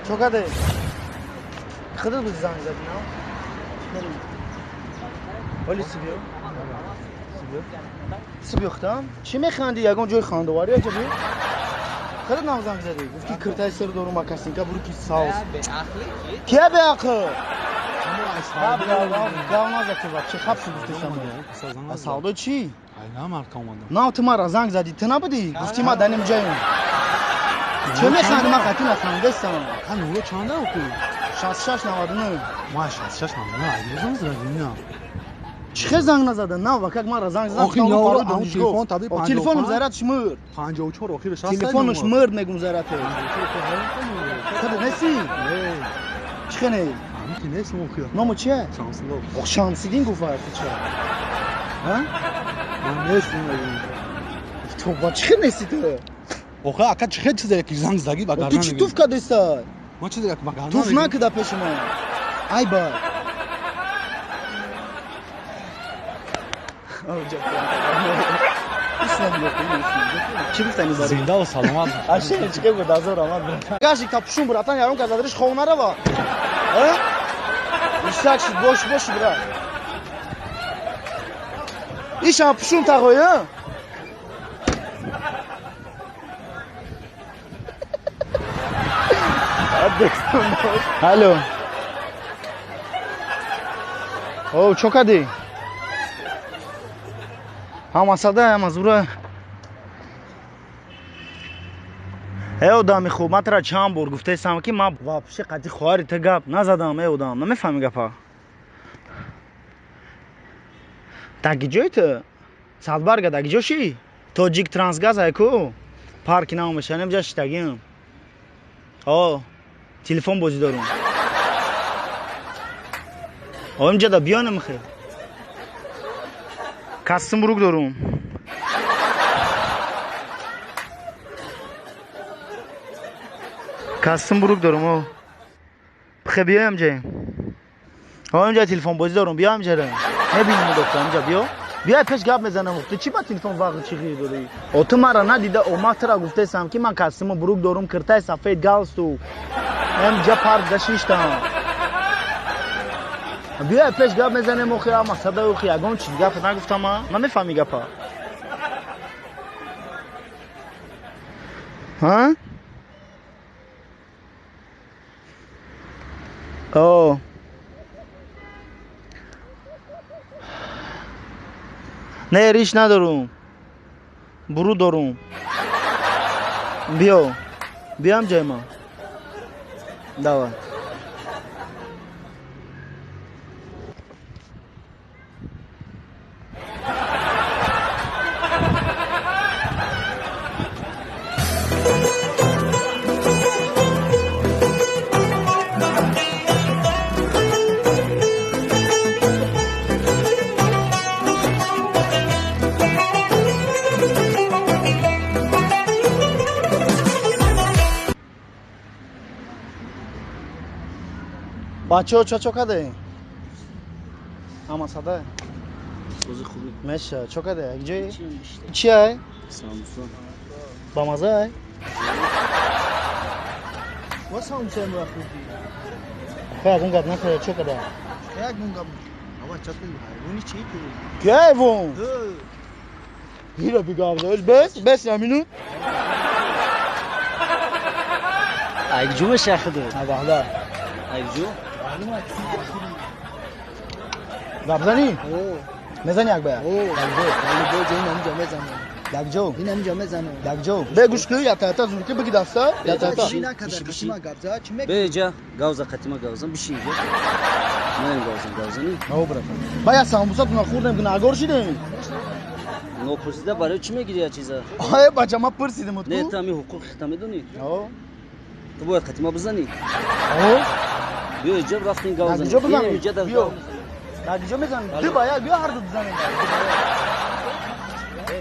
Чо каде? Худат буди занг зади, на? Оли сибиё? Сибиё? Сибиё худам? Чӣ механди? Ягон ҷои хандоварӣ аҷаб? Худат нам занг зади. Гуфти киртаи сер дорум, акасинка буруки савз. Кия беақл? Гав наза ки вообще хаб шуд гуфтесам. А савдо чӣ? На, ту мара занг зади, ту набудӣ? Гуфти ма дар ним ҷоем. Чӣ механди? Ман қатъи нахандестам. Чанда ку? 66 99. Ма 66 99 айди занг зади на. Чӣ хел занг назада? На, вакак мара занг зад. Охи на, телефон таби 55. Телефоном заратш мурд. 54 охир 60. Телефонш мурд мегум зарате. Худат неси? Чӣ хел не? Ки нестам охир. Ному чия? Шамсиддин. Ох, Шамсиддин гуфт ту ча? Ҳа? Ман нестам мегум. Ту ба чӣ хел неси ту? Охе ака чӣ хел чизе ки занг заги ба Ту гардан. чӣ туф кадеса? Ма чизе як ба гардан. Туф накида пеши ман. Ай ба. Чӣ гуфтани барои? Зинда ва саломат. Аши чӣ гуфт азор омад братан. Гашик та пушум братан, ярон казадриш хов нарава. А? Ишак шуд, бош бош брат. Ишам пушум тағой, а? Алло. О, чо кардӣ? Ҳам асада, ҳам азура. Э одами хуб, ман тура чанд бор гуфтаистам, ки ман вообще қатъи хоҳари ту гап назадам, э одам, намефаҳми гапа. Даги ҷои ту? Садбарга даги ҷо ши? Тоҷик Трансгаз айку? Парки нав мешанем, ҷа шитагим. О, телефон бозӣ дорум. О, инҷа да биё намехе. Кастум бурук дорум. Кастум бурук дорум, о. Пхе биёям ҷа. О, инҷа телефон бозӣ дорум, биёям ҷа. Мебинем доктор, инҷа биё. Биё пеш гап мезанам, ту чӣ ба телефон вақт чӣ ғир дорӣ? О, ту мара надида, о, ман тура гуфтаистам, ки ман кастуму бурук дорум, киртаи сафед, галстук. Инҷа парк да шиштам. Биё пеш гап мезанем, охи, ама сада, охи, ягон чиз гап нагуфтам, а? Намефаҳми гапа. Ҳа? О. Не, риш надорум. Буру дорум. Биё. Биём ҷои ман. Давай. Бачаҳо чо чо каде? Ама сада? Сози хуби. Меша, чо каде? Як ҷои? Чи ай? Самбуса. Ба маза ай? Ва самбуса мо хӯрдӣ. Хай ягон гап накарда, чо када? Ягон гап. Ава чатли ҳайвони чи ту? Ки ҳайвон? Ира бигап дошт. Бес, бес ямину? Айгҷу мешахиду. Авахда. Айгҷу? Гап занӣ? Мезанӣ як ба як? Мезанам. Як ҷо? Инам ҷо мезанам. Як ҷо. Бе гӯш кун, як та зурки биги даста, як та. Бе ҷа, гавза қатима гавзам, бишин ҷа. Ман гавзам, гавзани. Ҳо, братан. Ба як самбуса туна хӯрдем, гунаҳгор шидем. Нопурсида барои чӣ мегири я чиза? Ай бача, ман пурсидим Не, ту. ту ҳами ҳуқуқи хита медонӣ? Ҳо. Ту бояд қатима бизанӣ. Ҳо. Биё ҷа рафтем гавзанӣ. Як ҷо бизанем? Биё ҷа дар Биё. Як ҷо мезанем. Ду ба як, биё ҳар ду бизанем. Бе,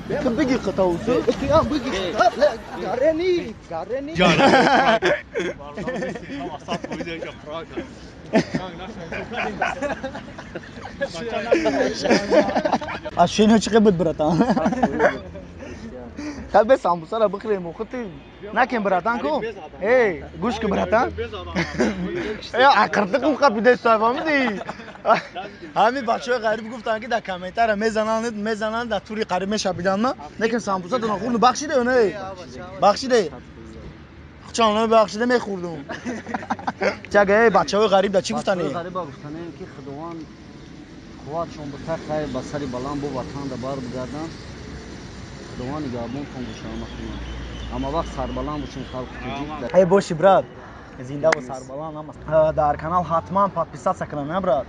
бе, Ту биги қитаусу. Биги. Гарени, гарени. Аз шино чӣ буд, братан? Хай, самбусара бихӯрем, охи накем, братан, ку. Эй, гӯш ки, братан. Э, ақиртиқум қапида, фаҳмидӣ? Ҳамин бачаҳои ғариб гуфтанд, ки дар комментария мезананд, мезананд, дар тури қариб мешабидан. Лекин самбуса дона хурду, бахшиде ё не? Бахшиде. Чон бахшиде, мехӯрдум. Чага, эй, бачаҳои ғариб да чӣ гуфтани? Ғариба гуфтанем, ки Худованд қувватшон бита, хай, ба сари баланд бо ватанда бар бигарданд. Худованд нигаҳбонтон боша ҳаматона. Ҳама вақт сарбаланд бошен, халқи тоҷик. Эй, боши, брат. Зинда ва сарбаланд. Дар канал ҳатман подписаться кунам, брат.